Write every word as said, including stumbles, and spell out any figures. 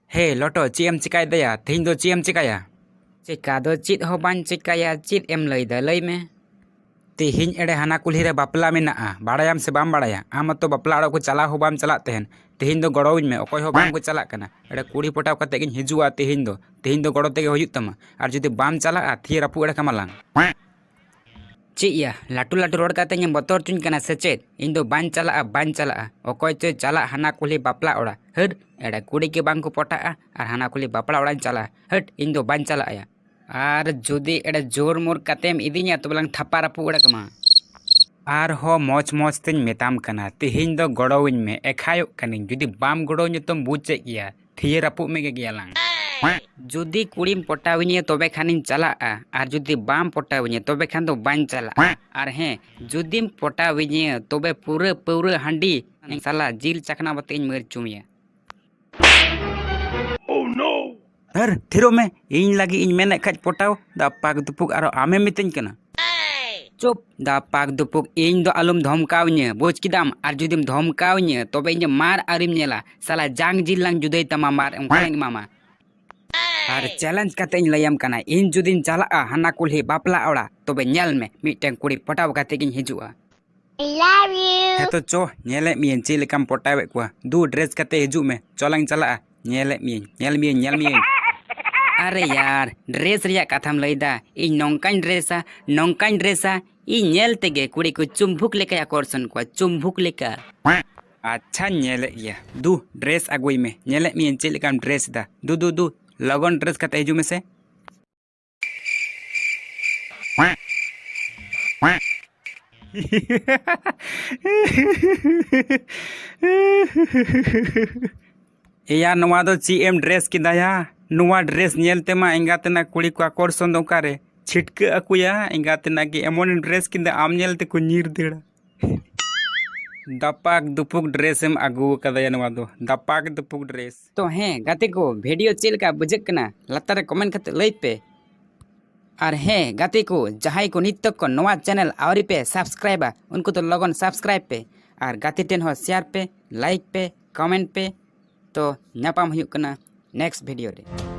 ᱦᱮ ᱞᱚᱴᱚ, ᱪᱮᱫ ᱮᱢ ᱪᱮᱠᱟᱭ ᱫᱟᱭᱟ? ᱛᱮᱦᱮᱧ ᱫᱚ ᱪᱮᱫ ᱮᱢ ᱪᱮᱠᱟᱭᱟ? ᱪᱮᱠᱟ ᱫᱚ ᱪᱮᱫ ᱦᱚᱸ ᱵᱟᱹᱧ ᱪᱮᱠᱟᱭᱟ᱾ ᱪᱮᱫ ᱮᱢ ᱞᱟᱹᱭ ᱫᱟ, ᱞᱟᱹᱭ ᱢᱮ᱾ ᱛᱮᱦᱮᱧ ᱮᱲᱮ ᱦᱟᱱᱟ ᱠᱩᱞᱦᱤ ᱨᱮ ᱵᱟᱯᱞᱟ ᱢᱮᱱᱟᱜᱼᱟ, ᱵᱟᱲᱟᱭᱟᱢ ᱥᱮ ᱵᱟᱢ ᱵᱟᱲᱟᱭᱟ? ᱟᱢ ᱢᱟᱛᱚ ᱵᱟᱯᱞᱟ ᱚᱲᱟᱜ ᱠᱚ ᱪᱟᱞᱟᱣ ᱦᱚᱸ ᱵᱟᱢ ᱪᱟᱞᱟᱜ ᱛᱟᱦᱮᱱ᱾ ᱛᱮᱦᱮᱧ ᱫᱚ ᱜᱚᱲᱚᱣᱟᱹᱧ ᱢᱮ, ᱚᱠᱚᱭ ᱦᱚᱸ ᱵᱟᱝ ᱠᱚ ᱪᱟᱞᱟᱜ ᱠᱟᱱᱟ᱾ ᱮᱲᱮ ᱠᱩᱲᱤ ᱯᱚᱴᱟᱣ ᱠᱟᱛᱮ ᱜᱤᱧ ᱦᱤᱡᱩᱜᱼᱟ ᱛᱮᱦᱮᱧ ᱫᱚ᱾ ᱛᱮᱦᱮᱧ ᱫᱚ ᱜᱚᱲᱚ ᱛᱮᱜᱮ ᱦᱩᱭᱩᱜ ᱛᱟᱢᱟ, ᱟᱨ ᱡᱩᱫᱤ ᱵᱟᱢ ᱪᱟᱞᱟᱜᱼᱟ, ᱛᱷᱤᱭᱟᱹ ᱨᱟᱹᱯᱩᱫ ᱮᱲᱮ ᱠᱟᱢᱟᱞᱟᱝ᱾ ᱪᱮᱫ ᱭᱟ, ᱞᱟᱹᱴᱩ ᱞᱟᱹᱴᱩ ᱨᱚᱲ ᱠᱟᱛᱮ ᱤᱧᱮᱢ ᱵᱚᱛᱚᱨ ᱦᱚᱪᱚᱧ ᱠᱟᱱᱟ ᱥᱮ ᱪᱮᱫ? ᱤᱧ ᱫᱚ ᱵᱟᱹᱧ ᱪᱟᱞᱟᱜᱼᱟ, ᱵᱟᱹᱧ ᱪᱟᱞᱟᱜᱼᱟ᱾ ᱚᱠᱚᱭ ᱪᱚᱭ ᱪᱟᱞᱟᱜ ᱦᱟᱱᱟ ᱠᱩᱞᱦᱤ ᱵᱟᱯᱞᱟ ᱚᱲᱟᱜ᱾ ᱦᱟᱹᱴ, ᱮᱲᱮ ᱠᱩᱲᱤ ᱜᱮ ᱵᱟᱝ ᱠᱚ ᱯᱚᱴᱟᱜᱼᱟ ᱟᱨ ᱦᱟᱱᱟ ᱠᱩᱞᱦᱤ ᱵᱟᱯᱞᱟ ᱚᱲᱟᱜ ᱤᱧ ᱪᱟᱞᱟᱜᱼᱟ᱾ ᱦᱟᱹᱴ, ᱤᱧ ᱫᱚ ᱵᱟᱹᱧ ᱪᱟᱞᱟᱜᱼᱟ ᱭᱟ᱾ ᱟᱨ ᱡᱩᱫᱤ ᱮᱲᱮ ᱡᱳᱨ ᱢᱳᱨ ᱠᱟᱛᱮᱢ ᱤᱫᱤᱧᱟ, ᱛᱚᱵᱮ ᱞᱟᱝ ᱛᱷᱟᱯᱟ ᱨᱟᱹᱯᱩᱫ ᱮᱲᱮ ᱠᱟᱢᱟ᱾ ᱟᱨᱦᱚᱸ ᱢᱚᱡᱽ ᱢᱚᱡᱽ ᱛᱮᱧ ᱢᱮᱛᱟᱢ ᱠᱟᱱᱟ, ᱛᱮᱦᱮᱧ ᱫᱚ ᱜᱚᱲᱚᱣᱟᱹᱧ ᱢᱮ, ᱮᱠᱷᱟᱭᱚᱜ ᱠᱟᱹᱱᱟᱹᱧ᱾ ᱡᱩᱫᱤ ᱵᱟᱢ ᱜᱚᱲᱚᱣᱟᱹᱧᱟ ᱛᱚᱢ ᱵᱩᱡᱽ ᱪᱮᱫ ᱜᱮᱭᱟ, ᱛᱷᱤᱭᱟᱹ ᱨᱟᱹᱯᱩᱫ ᱢᱮ ᱜᱮᱭᱟᱞᱟᱝ᱾ ᱡᱩᱫᱤ ᱠᱩᱲᱤᱢ ᱯᱚᱴᱟᱣᱤᱧᱟᱹ ᱛᱚᱵᱮ ᱠᱷᱟᱱᱤᱧ ᱪᱟᱞᱟᱜᱼᱟ, ᱟᱨ ᱡᱩᱫᱤ ᱵᱟᱢ ᱯᱚᱴᱟᱣᱤᱧᱟᱹ ᱛᱚᱵᱮ ᱠᱷᱟᱱ ᱫᱚ ᱵᱟᱹᱧ ᱪᱟᱞᱟᱜᱼᱟ᱾ ᱟᱨ ᱦᱮᱸ, ᱡᱩᱫᱤᱢ ᱯᱚᱴᱟᱣᱤᱧᱟᱹ ᱛᱚᱵᱮ ᱯᱩᱨᱟᱹ ᱯᱟᱹᱣᱨᱟᱹ ᱦᱟᱺᱰᱤ ᱥᱟᱞᱟ ᱡᱤᱞ ᱪᱟᱠᱷᱱᱟ ᱵᱟᱛᱮ ᱤᱧ ᱢᱟᱹᱨ ᱪᱩᱢᱤᱭᱟ᱾ ᱦᱟᱹᱨ, ᱛᱷᱤᱨᱚᱜ ᱢᱮ᱾ ᱤᱧ ᱞᱟᱹᱜᱤᱫ ᱤᱧ ᱢᱮᱱᱮᱫ ᱠᱷᱟᱡ ᱯᱚᱴᱟᱣ, ᱫᱟᱯᱟᱠ ᱫᱩᱯᱩᱠ ᱟᱨᱚ ᱟᱢᱮᱢ ᱢᱤᱛᱟᱹᱧ ᱠᱟᱱᱟ᱾ ᱪᱩᱯ, ᱫᱟᱯᱟᱠ ᱫᱩᱯᱩᱠ, ᱤᱧ ᱫᱚ ᱟᱞᱚᱢ ᱫᱷᱚᱢᱠᱟᱣᱤᱧᱟᱹ, ᱵᱩᱡᱽ ᱠᱮᱫᱟᱢ? ᱟᱨ ᱡᱩᱫᱤᱢ ᱫᱷᱚᱢᱠᱟᱣᱤᱧᱟᱹ, ᱛᱚᱵᱮ ᱤᱧ ᱢᱟᱨ ᱟᱹᱣᱨᱤᱢ ᱧᱮᱞᱟ, ᱥᱟᱞᱟ ᱡᱟᱝ ᱡᱤᱞ ᱞᱟᱝ ᱡᱩᱫᱟᱹᱭ ᱛᱟᱢᱟ, ᱢᱟᱨ ᱚᱱᱠᱟᱧ ᱮᱢᱟᱢᱟ᱾ ᱟᱨ ᱪᱮᱞᱮᱧᱡᱽ ᱠᱟᱛᱮ ᱤᱧ ᱞᱟᱹᱭᱟᱢ ᱠᱟᱱᱟ, ᱤᱧ ᱡᱩᱫᱤᱧ ᱪᱟᱞᱟᱜᱼᱟ ᱦᱟᱱᱟ ᱠᱩᱞᱦᱤ ᱵᱟᱯᱞᱟ ᱚᱲᱟᱜ, ᱛᱚᱵᱮ ᱧᱮᱞ ᱢᱮ, ᱢᱤᱫᱴᱮᱱ ᱠᱩᱲᱤ ᱯᱚᱴᱟᱣ ᱠᱟᱛᱮ ᱜᱤᱧ ᱦᱤᱡᱩᱜᱼᱟ᱾ I love you. ᱦᱮᱸ ᱛᱚ ᱪᱚ, ᱧᱮᱞᱮᱫ ᱢᱤᱭᱟᱹᱧ ᱪᱮᱫ ᱞᱮᱠᱟᱢ ᱯᱚᱴᱟᱣᱮᱫ ᱠᱚᱣᱟ᱾ ᱫᱩ, ᱰᱨᱮᱥ ᱠᱟᱛᱮ ᱦᱤᱡᱩᱜ ᱢᱮ, ᱪᱚ ᱞᱟᱝ ᱪᱟᱞᱟᱜᱼᱟ᱾ ᱧᱮᱞᱮᱫ ᱢᱤᱭᱟᱹᱧ, ᱧᱮᱞ ᱢᱤᱭᱟᱹᱧ, ᱧᱮᱞ ᱢᱤᱭᱟᱹᱧ᱾ ᱟᱨᱮ ᱭᱟᱨ, ᱰᱨᱮᱥ ᱨᱮᱭᱟᱜ ᱠᱟᱛᱷᱟᱢ ᱞᱟᱹᱭᱫᱟ? ᱤᱧ ᱱᱚᱝᱠᱟᱧ ᱰᱨᱮᱥᱟ, ᱱᱚᱝᱠᱟᱧ ᱰᱨᱮᱥᱟ, ᱤᱧ ᱧᱮᱞ ᱛᱮᱜᱮ ᱠᱩᱲᱤ ᱠᱚ ᱪᱩᱢᱵᱩᱠ ᱞᱮᱠᱟᱭ ᱟᱠᱚᱨᱥᱚᱱ ᱠᱚᱣᱟ, ᱪᱩᱢᱵᱩᱠ ᱞᱮᱠᱟ᱾ ᱟᱪᱪᱷᱟᱧ ᱧᱮᱞᱮᱫ ᱜᱮᱭᱟ᱾ ᱫᱩ, ᱰᱨᱮᱥ ᱟᱹᱜᱩᱭ ᱢᱮ, ᱧᱮᱞᱮᱫ ᱢᱤᱭᱟᱹᱧ ᱪᱮᱫ ᱞᱮᱠᱟᱢ ᱰᱨᱮᱥ ᱮᱫᱟ᱾ ᱫᱩ, ᱫᱩ, ᱫᱩ, ᱞᱚᱜᱚᱱ ᱰᱨᱮᱥ ᱠᱟᱛᱮ ᱦᱤᱡᱩᱜ ᱢᱮᱥᱮ᱾ ᱮᱭᱟ, ᱱᱚᱣᱟ ᱫᱚ ᱪᱮᱫ ᱮᱢ ᱰᱨᱮᱥ ᱠᱮᱫᱟᱭᱟ? ᱱᱚᱣᱟ ᱰᱨᱮᱥ ᱧᱮᱞ ᱛᱮᱢᱟ ᱮᱸᱜᱟᱛᱮᱱᱟ ᱠᱩᱲᱤ ᱠᱚ ᱟᱠᱚᱨᱥᱚᱱ ᱫᱚ ᱚᱠᱟᱨᱮ? ᱪᱷᱤᱴᱠᱟᱹᱜ ᱟᱠᱚᱭᱟ᱾ ᱮᱸᱜᱟᱛᱮᱱᱟ ᱜᱮ ᱮᱢᱚᱱ ᱮᱢ ᱰᱨᱮᱥ ᱠᱮᱫᱟ, ᱟᱢ ᱧᱮᱞ ᱛᱮᱠᱚ ᱧᱤᱨ ᱫᱟᱹᱲᱟ᱾ ᱫᱟᱯᱟᱠ ᱫᱩᱯᱩᱠ ᱰᱨᱮᱥ ᱮᱢ ᱟᱹᱜᱩ ᱟᱠᱟᱫᱟᱭᱟ ᱱᱚᱣᱟ ᱫᱚ, ᱫᱟᱯᱟᱠ ᱫᱩᱯᱩᱠ ᱰᱨᱮᱥ᱾ ᱛᱚ ᱦᱮᱸ ᱜᱟᱛᱮ ᱠᱚ, ᱵᱷᱤᱰᱤᱭᱳ ᱪᱮᱫ ᱞᱮᱠᱟ ᱵᱩᱡᱷᱟᱹᱜ ᱠᱟᱱᱟ? ᱞᱟᱛᱟᱨ ᱨᱮ ᱠᱚᱢᱮᱱᱴ ᱠᱟᱛᱮ ᱞᱟᱹᱭ ᱯᱮ᱾ ᱟᱨ ᱦᱮᱸ ᱜᱟᱛᱮ ᱠᱚ, ᱡᱟᱦᱟᱸᱭ ᱠᱚ ᱱᱤᱛ ᱛᱚᱠ ᱠᱚ ᱱᱚᱣᱟ ᱪᱮᱱᱮᱞ ᱟᱹᱣᱨᱤ ᱯᱮ ᱥᱟᱵᱥᱠᱨᱟᱭᱤᱵᱟ, ᱩᱱᱠᱩ ᱫᱚ ᱞᱚᱜᱚᱱ ᱥᱟᱵᱥᱠᱨᱟᱭᱤᱵ ᱯᱮ ᱟᱨ ᱜᱟᱛᱮ ᱴᱷᱮᱱ ᱦᱚᱸ ᱥᱮᱭᱟᱨ ᱯᱮ, ᱞᱟᱭᱤᱠ ᱯᱮ, ᱠᱚᱢᱮᱱᱴ ᱯᱮ᱾ ᱛᱚ ᱧᱟᱯᱟᱢ ᱦᱩᱭᱩᱜ ᱠᱟᱱᱟ next video ᱨᱮ᱾